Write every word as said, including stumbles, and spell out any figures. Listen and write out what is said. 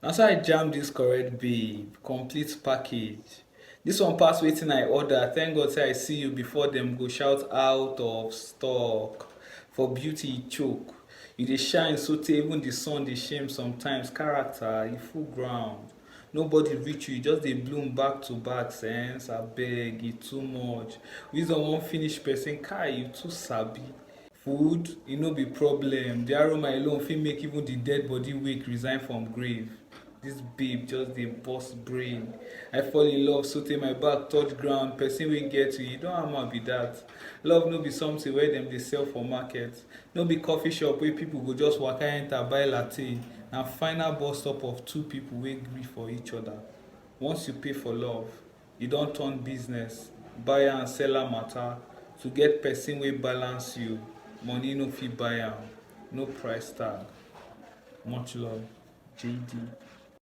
Na so I jam this correct babe, complete package. This one pass wetin I order. Thank God say I see you before dem go shout out of stock. For beauty e choke. You dey shine sotey even the sun dey shame sometimes. Character e full ground. Nobody reach you, you just dey bloom back to back. Sense abeg, e too much. Wisdom wan finish person. Kai, you too sabi. Food e no be problem, the aroma alone fit make even the dead body wake resign from grave. This babe just dey burst brain. I fall in love sotey my back touch ground. Person wey get you, you don hammer be that. Love no be something wey dem dey sell for market. No be coffee shop wey people go just waka enter buy latte. Na final bus stop of two people wey gree for each other. Once you pay for love, e don turn business. Buyer and seller matter. To get person wey balance you, money no fit buy am. No price tag. Much love, J D.